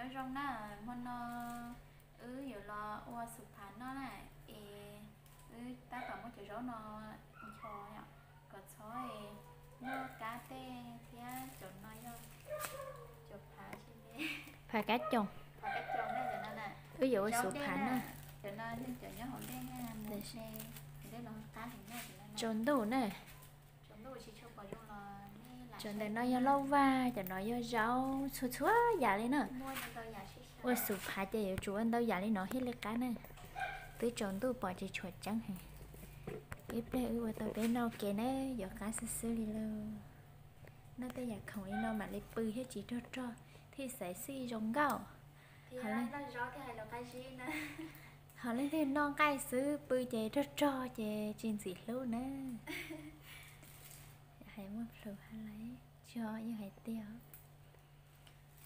Nyob zoo na, hmo no wb yuav los ua xus phav noj na, es wb tab tom muab cov zaub no ncho kom txhob muaj kab tej thiab. Cov no yog cov phav, phav kab coom. Wb yuav ua xus phav na. Tsaus ntuj na. Cov ntawm no yog lauj vaj, cov no yog zaub, txhua txhua yam li na. Ua xus phav ces yuav tsum ua ntau yam li no thiaj li qab na. Twb tsaus ntuj pom tsis tshua tseeb heev. Ib pliag wb ua tau peb noj ua ke na, yuav qab xwb xwb li lauj. Noj tej yam khoom li no mam li pw thiab tsis rog rog, thiaj xaiv xij zoo nkauj. Ho leej twg noj nqaij xwb pw ces rog rog ces tsis ntxim hlub na. Hais muaj plhus hais lawm, tsis yeej hais tiag.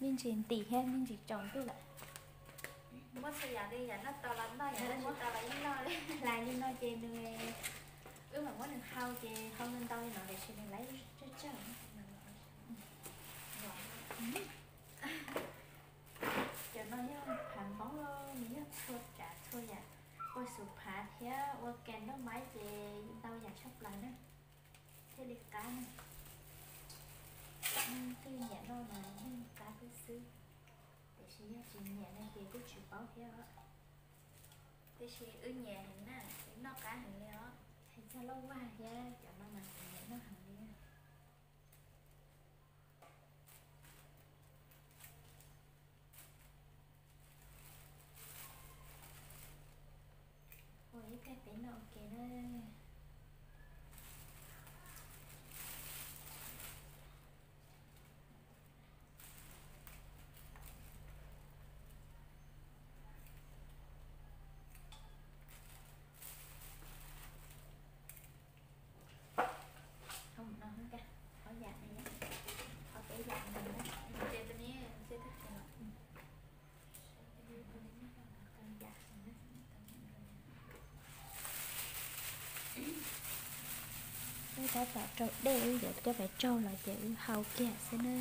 Me ntsis ntim thiab me ntsis tsaus ntuj lawm. Muab txhua yam li, yam noj tau los noj, yam noj tsis tau los yeej noj li. Hlais li no ces nws, wb mam muab nws hau ces hau ntau ntau li no tiam sis nws laiv tsawg tsawg. Cov no yog phav Hmoob, nws yog txhua tsav txhua yam, ua xus phav thiab ua kas noj maib ces ntau yam tshaj plaws na, thiaj li qab na. Leej twg nyiam noj mas yeej qab xwb xwb, tiam sis yog tsis nyiam no ces kuj tsis paub thiab os. Tiam sis wb nyiam heev na, wb noj qab heev li os. Hais txog lauj vaj thiab cov no mas kuv nyiam noj heev li. Ua ib pliag peb noj ua ke na. Wb tab tom rau dej, wb yuav coj pais tsaug los ces wb hau kiag xwb na.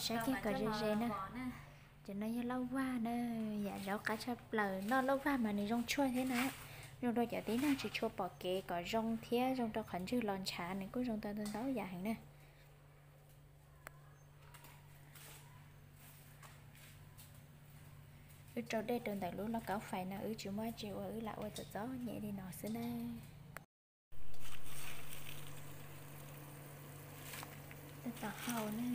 Saib kiag kom ze ze na. Cov no yog lauj vaj na, yam zaub qab tshaj plaws. Noj lauj vaj mas nws zoo tshuaj thiab na, zoo rau cov tib neeg tsis tshua pom kev kom zoo thiab zoo rau qhov ntswg los ntshav, nws kuj zoo tau ntau ntau yam heev na. Wb rau dej rau ntawm lub lauj kaub fais no, wb tsis muaj dab tsi ua, wb lam ua txom txom nyem li no xwb na. Tab tom hau na.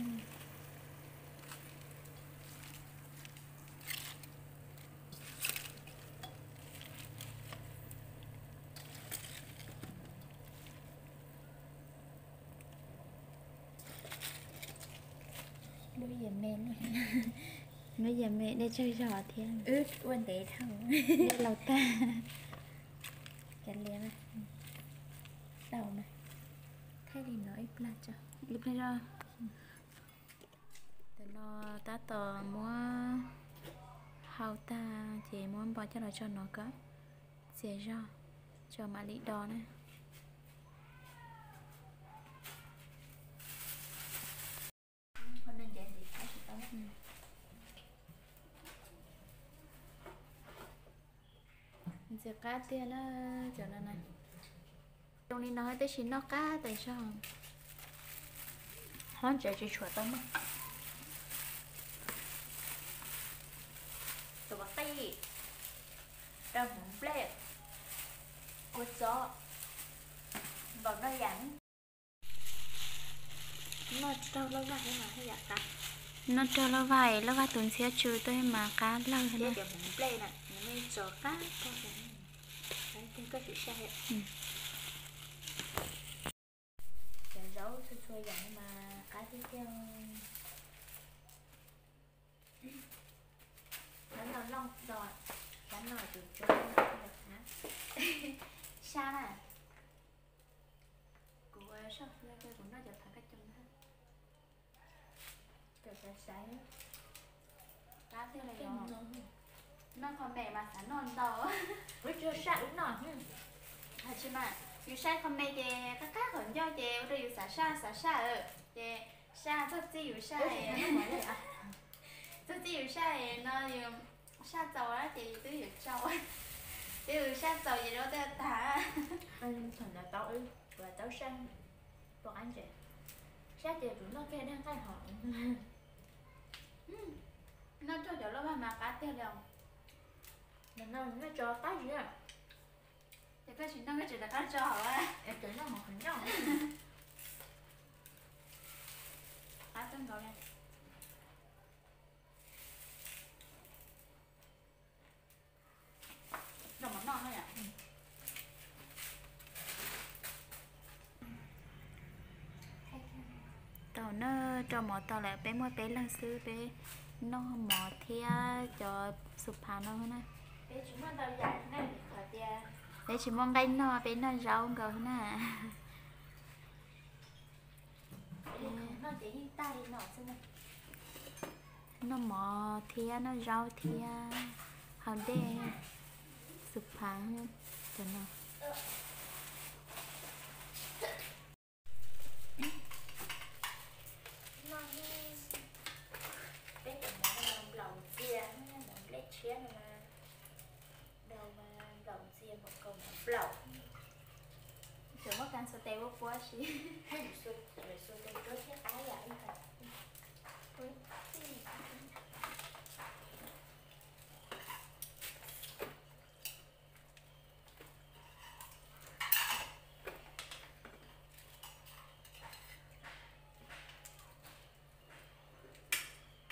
Lub yam me, lub yam me dej tsawg zog thiab. Wb ua ntev dhau, dej laus tag. Kav liam, tau na. Thaij li no ib plag tso, ib plag zog. Tam no tab tom muab hau tag ces muab npo coj los tso no kom txias zog, tso mam li do na. Ntxim qab tiag na, cov no na. Zoo li no tab sis noj qab tas zog. Hov ntses tsis tshuav tau noj. Tus pov qij, rau hmoov nplej, ua txob, npaum no yam. Noj raug lauj vaj, noj raug lauj vaj, lauj vaj tus ntxhiab tsw tuaj mas qab lawg na. Cov hmoov nplej na, nws txo qab kawg. Cov zaub txhua txhua yam no mas qab tiag tiag. Cov no loj los, cov no tus tsuav, sab na. Kuv soj fia kawg, kuv noj cov phav kab coom na. Cov xaiv xaiv. Qab tiag li os. Noj qhov me mas xav noj ntau. Wb tsuas sab wb noj. Hais tsis mas. Yus saib qhov me ces qab qab qhov ncauj ces ua rau yus xav saj xav saj, ces saj txog txij yus saj, txog txij yus saj no yus saj txaus ces yus twb yuav tsau, twb yus saj txaus ces rau tej tag. Thaum ntawd tau, tau saj, pom qab ntses, saj ces kuv noj kiag daig nqaij hov. Noj rau cov loj vaj mas qab tiag li os. Noj tso qab zib. Ces koj tsis noj koj tsis rov qab tso hauv. Qab tag nkaus li. Tau na, rau mov tau lawm, peb muaj peb leeg xwb, peb noj mov thiab cov xu phav no na. Peb tsis muaj nqaij noj, peb noj zaub nkaus na. Noj mov thiab noj zaub thiab haus dej, xu phav cov no. Peb cov mov no nplaum ntxias, mov nplej tshiab no mas, nplaum ntxias npaum nkaus mov nplaum. Tsuas muab kas xuas tes ua puab si. Lawv xuas tes rub thiab qab yam li hais.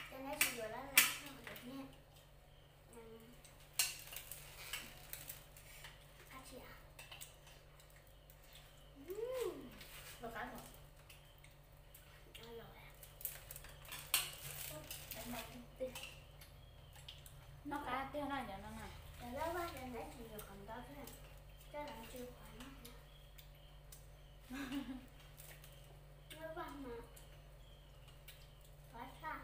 Cov neb tsis yuav lab lab no cov neb. Qab tsis, los qab no. Noj qab tiag na cov no na. Cov lab vaj cov neb tsis yuav qhov ntau thiab, coj los tsw qhuav noj. Lab vaj mas qab tshaj.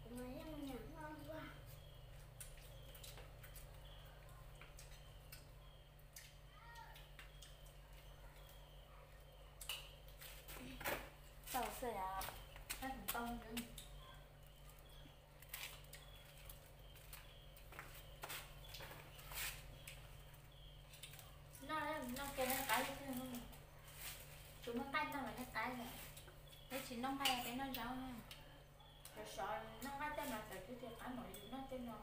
Kuv mas yeej nyiam noj vaj. Tau xwb, tau. Noj, noj kiag noj qab tiag, tsuas muaj nqaij noj los noj qab na. Peb tsis noj nqaij, peb noj zaub na. Sov sov noj nqaij tej no txawm twb tias qab mov yus noj tej no.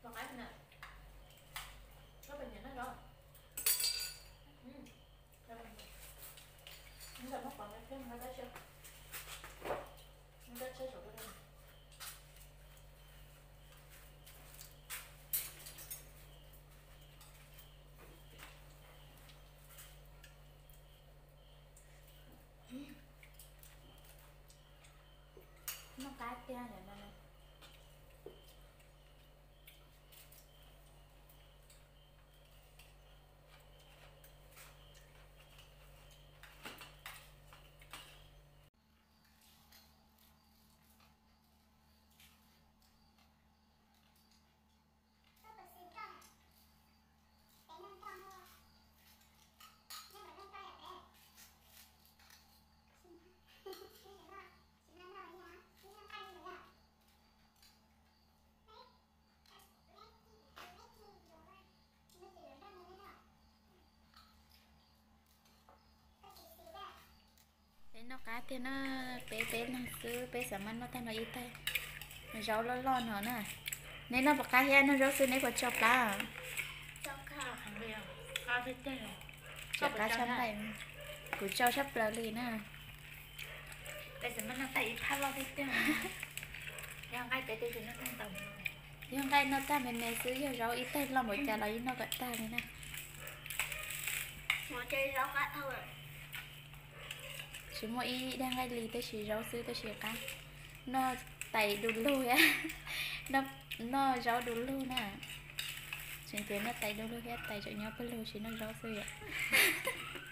Pom qab na, koj pes nyiam noj zaub. Ntawm muab pov no thiab, muab rab tshiab, muab rab tshiab saum rau. Noj qab tiag yom no. Peb noj qab tiag na, peb peb leeg xwb, peb xav mas noj tag no ib taig. Zaub loj loj no na. Neb noj puas qab thiab, noj zaub xwb neb puas tso plab? Tso qab tshaj plaws, kuv tso tshaj plaws li na. Yog nqaij noj tag me me xwb, yog zaub ib taig loj npaum cas los yeej noj kom tag li na. Tsis muaj ib daig nqaij li, tab sis zaub xwb tab sis qab. Noj tais du lug thiab noj zaub du lug na. Tseem tias noj tais du lug thiab tais tseem nyob pawg lug tsis noj zaub xwb yom.